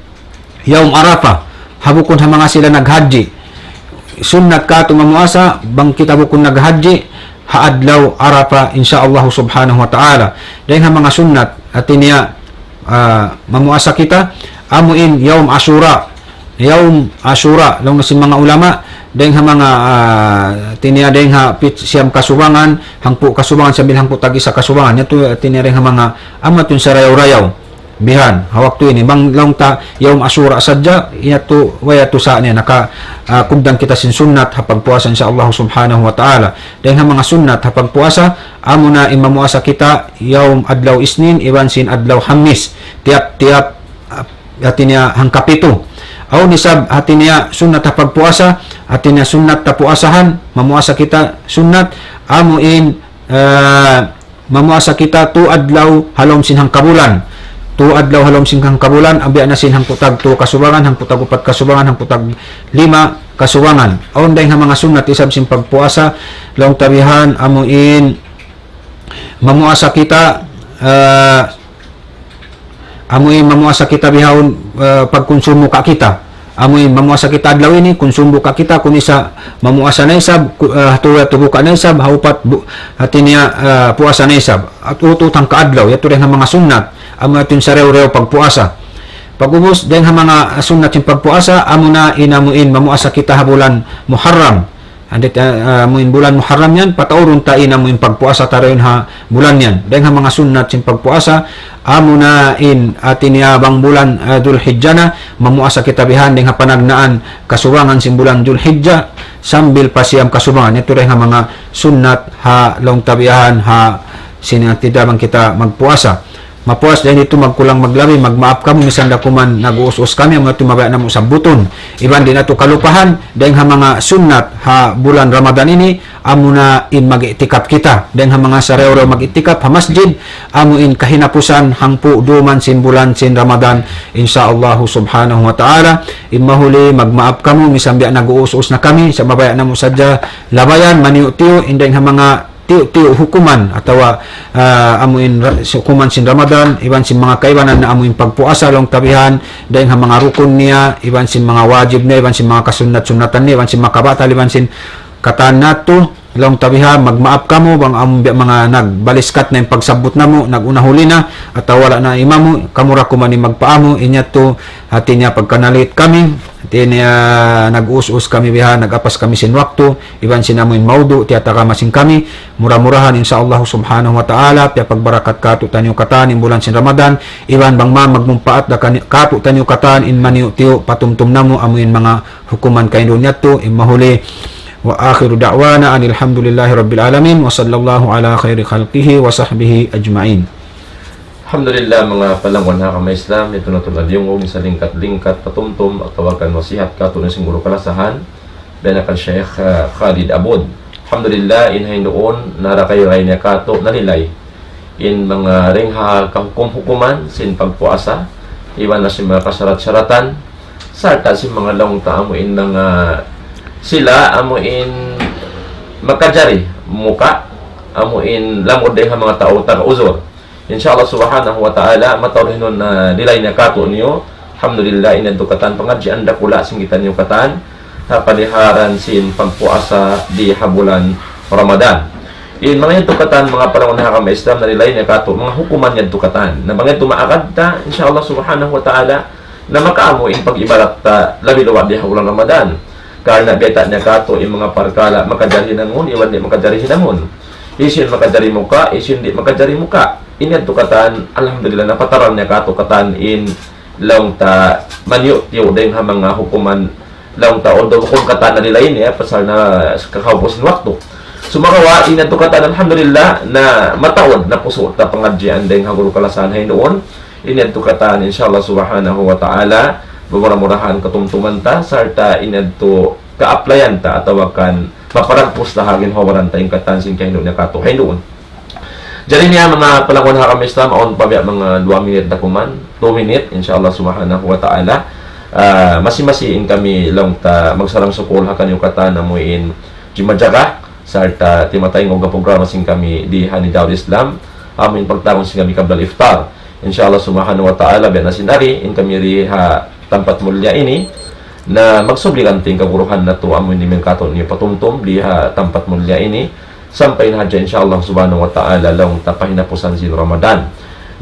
Yawm Arafah, ha bukun ha manga sila naghadji. Sunnat katu' mamuasa, bang kita bukun naghadji, ha adlaw Arafah, insya Allah subhanahu wa ta'ala. Dayn ha manga sunnat, hati niya, ah, mamuasa kita, amu in Yawm Ashura. Yawm Ashura, laung na sin manga ulama, dayn ha manga, ah, hati niya dayn ha pit-, siyam kasubangan, hangpu' kasubangan, sambil hangpu' tag-isa kasubangan. Yadtu, hati niya dayn ha manga, amu yadtu in sarayaw-rayaw. Bihan, ha waktu ini, bang laung ta Yawm Ashura sadja, yadtu, way yadtu sa' niya, naka, ah, kugdan kita sin sunnat ha pagpuasa, insya Allah subhanahu wa ta'ala. Dayn ha manga sunnat ha pagpuasa, amuna in mamuasa kita, yawm adlaw Isnin, iban sin adlaw Hamis. Tiyap-tiyap, ah, hati niya hangkapitu. Awn isab, hati niya sunnat ha pagpuasa, hati niya sunnat ha puasahan, mamuasa kita sunnat, amu in, ah, mamuasa kita tū adlaw ha lawm sin hangkabulan. Tū adlaw ha lawm sin hangkabulan, biya' na sin hangpu' tagtū kasubangan, hangpu' tagupat kasubangan, hangpu' taglima kasubangan. Awn dayn ha manga sunnat isab sin pagpuasa, laung ta bihan, amu in mamuasa kita, ah, amu in mamuasa kita bihaun, eh, pagkunsum buka kita. Amu in mamuasa kita adlaw ini, kunsum buka kita, kumisan mamuasa na isab, ku-, eh, tuwa tubuka na isab, ha upat bu-, hati niya, eh, puasa na isab. At utut hangka adlaw, yadtu dayn ha manga sunnat, amu yadtu in sarayaw-rayaw pagpuasa. Pag'ubus, dayn ha manga sunnat sin pagpuasa, amuna in amu in mamuasa kita ha bulan Muharram. Hangkan, ah, amu in bulan Muharram yan, pataurun ta in amu in pagpuasa ta dayn ha bulan yan. Dayn ha manga sunnat sin pagpuasa, amuna in hati niya bang bulan, ah, Dhul Hijjah na, mamuasa kita bihan dayn ha panagnaan kasubangan sin bulan Dhul Hijjah, sambil pa siyam kasubangan. Yadtu dayn ha manga sunnat ha laung ta bihan ha sin hati niya bang kita magpuasa. Mapuas dayn ditu, magkulang maglabi, magmaap kamu, misan da kuman nag-uus-us kami, amu yadtu mabaya' namu' sabbutun. Iban di' natu' kalupahan, dayn ha manga sunnat ha bulan Ramadan ini, amuna in mag-i'tikaf kita. Dayn ha manga sarayaw-rayaw mag-i'tikaf ha masjid, amu in kahinapusan hangpu' duman sin bulan sin Ramadan, insya Allah subhanahu wa ta'ala. In mahuli, magmaap kamu, misan biya' nag-uus-us na kami, sa' mabaya' namu' sadja labayan, maniyu'-tiyu', in dayn ha manga tiyu'-tiyu' hukuman atawa, ah, amu in ra-, hukuman sin Ramadan, iban sin manga kaibanan na amu in pagpuasa laung ta bihan, dayn ha manga rukun niya, iban sin manga wajib niya, iban sin manga kasunnat-sunnatan niya, iban sin manga kabatal, iban sin katan natu', laung ta bihan, magmaap kamu, bang amu biya' manga nagbaliskat na in pagsabbut namu', nag-una huli na, atawa wala' na imamu, kamu ra kuman in magpaamu, in yadtu, hati niya pagkanalit kami, hati niya nag-us-us kami bihan, nag-apas kami sin waktu, iban sin amu in maudu', tiyatagama sin kami, mura-murahan, insya Allah subhanahu wa ta'ala, piyapagbarakat kātu'niyu katān in bulan sin Ramadan, iban bang man magmumpaat da kani-, kātu'niyu katān in maniyu'-tiyu' patumtum namu', amu in manga hukuman kaina duun yadtu, in mahuli. وآخر دعوانا أن الحمد لله رب العالمين، وصلى الله على خير خلقه وصحبه أجمعين. Alhamdulillah, manga palangwan ha agama Islam, yadtu na tuud diyungug in salingkat-lingkat patumtum atawa kan nasihat kātu'niyu sin guru kalasahan, biya' na kan Sheikh, ah, Khalid Abud. Alhamdulillah, in ha yan duun, narayaw-rayaw niya kātu', nalilay. In manga dayn ha kahukum-hukuman, sin pagpuasa, iban na sin manga kasarat-saratan, sarta' sin manga laung ta amu in manga sila amu in makajari muka', amu in lamud dayn ha manga tau taga uzur. Insya Allah subhanahu wa ta'ala, mataud hinun na nalilay niya kātu'niyu. Alhamdulillah, in yadtu katān pangadjian dakula' sin kitaniyu katān, ha paliharan sin pagpuasa di ha bulan Ramadan. In manga yadtu katān, manga palangwan ha agama Islam, nalilay niya kātu', manga hukuman yadtu katān. Na bang yadtu maagad ta, insya Allah subhanahu wa ta'ala, na makaamu in pag-ibadat ta labi luwa' di ha bulan Ramadan. Karna' biyayta' niya kātu' in manga parkala' makajari hinangun, iban di' makajari hinangun. Hisiyu in makajari muka', hisiyu in di' makajari muka'. In yadtu katān, alhamdulillah, napataran niya kātu' katān in laung ta manyu'-tiyu' dayng ha manga hukuman, laung ta, although hukum katan na nila ini, ya, pasal na kakaupusin waktu. Sumagawa', in yadtu katan, alhamdulillah, na mataud, napusu' ta pangadjian dayng ha guru kalasahan ha Hinduun. In yadtu katan, insha Allah subhanahu wa ta'ala, mura-murahan katumtuman ta, sarta' in yadtu ka-applyan ta, atawa kan maparagpus ta ha ginhawa-baran ta in katan sin kahindu' niya katu' ha Hinduun. Jari niya, manga palangga' ha agama Islam, awn pa biya' manga duwa minit da kuman, two minute, insha Allah subhanahu wa ta'ala. Ah, masi-masi in kami laung ta magsarang-sukul ha kaniyu katan amu in jimajaga, sarta' timataynghug ha programa sin kami di ha Nidaul Islam, amu in pagtawagun sin kami qabla al-iftar. Insha Allah subhanahu wa ta'ala, biya' na sin ari, in kami di ha tampat mulliya ini, na magsubli kanti' in kaguruhan natu' amu in di' mangkatu' niyu patumtum di ha tampat mulliya ini, sampay na hadja insha Allah subhanahu wa ta'ala laung ta pahinapusan sin Ramadan.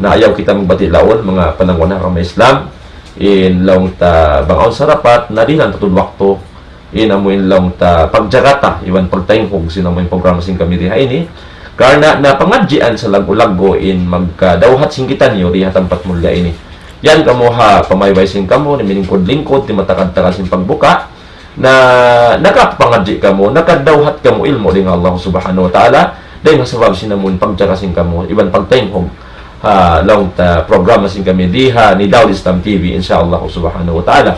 Na ayaw kita magbati' laung, manga palangga' ha agama Islam, in laung ta bang awn sarapat, na di' na tuud waktu, in amu in laung ta pagjaga ta, iban pagtaynghug sin amu in programa sin kami di ha ini. Karna' na pangadjian sa laggu'-laggu' in magkadawhat sin kitaniyu di ha tampat mulliya ini. Yan kamu ha pamaybay sin kamu, na miningkud-lingkud, timatakad-takad sin pagbuka. Na nakapangadji' kamu, nakadawhat kamu ilmu' dayn ha Allah subhanahu wa ta'ala, dayn ha sabab sin amu in pagjaga sin kamu, iban pagtaynghug ha laung ta programa sin kami di ha Nidaul Islam T V, insha Allah subhanahu wa ta'ala.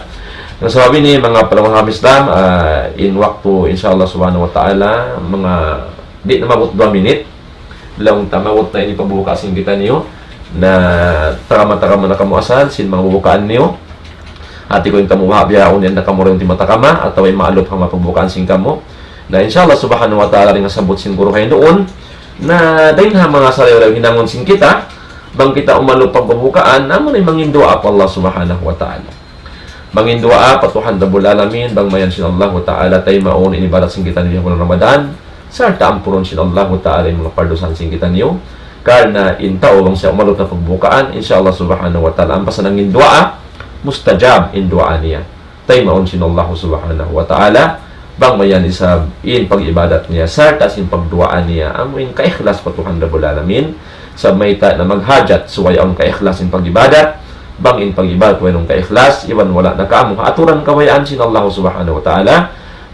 Na sabab ini, manga palangga' ha agama Islam, ah, in waktu, insha Allah subhanahu wa ta'ala, manga di' na maabut duwa minit, laung ta maabut na ini pagbuka sin kitaniyu, na takama-takama na kamu asal sin manga bukaan niyu. Hati ku in kamu baha' bihaun yan na kamu rin timatakama, atawa in maalup ha manga pagbukaan sin kamu. Na insha Allah subhanahu wa ta'ala, dayn ha sabbut sin guru ha Hinduun, na dayn ha manga sarayaw-rayaw hinangun sin kita, bang kita umalup pagbukaan, amu na in mangin duwaa pa Allah subhanahu wa ta'ala. Mangin duwaa pa Tuhan Rabbul Alamin, bang mayan sin Allah ta'ala taymaun in ibadat sin kitaniyu ha bulan Ramadan, sarta' ampurun sin Allah ta'ala in manga pardusahan sin kitaniyu. Karna' in tau bang siya umalup na pagbukaan, insha Allah subhanahu wa ta'ala, ampa sa nangin duwaa, mustajab in duwaa niya. Taymaun sin Allah subhanahu wa ta'ala, bang mayan isab in pag-ibadat niya, sarta' sin pagduwaa niya, amu in kaikhlas pa Tuhan Rabbul Alamin, sa mayta' na maghajat, subay awn kaikhlas in pag-ibadat, bang in pag-ibadat wayruun kaikhlas, iban wala' nakaamu ha aturan kabayaan sin Allah subhanahu wa ta'ala,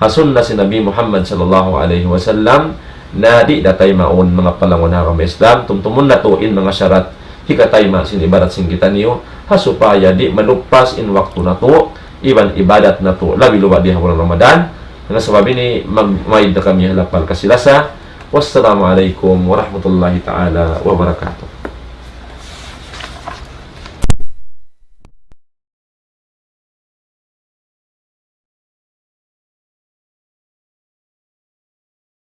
ha sunna sin Nabi Muhammad sallallahu alayhi wasallam, na di' da taymaun, manga palangga' ha agama Islam, tumtumun natu' in manga sharat, hikatayma' sin ibadat sin kitaniyu, ha supaya di' maluppas in waktu natu', iban ibadat natu', labi-labi di ha bulan Ramadan. Na sabab ini, mag-, maid da kami ha lapal kasi-lasa. Wassalamu alaykum warahmatullahi ta'ala wabarakatuh.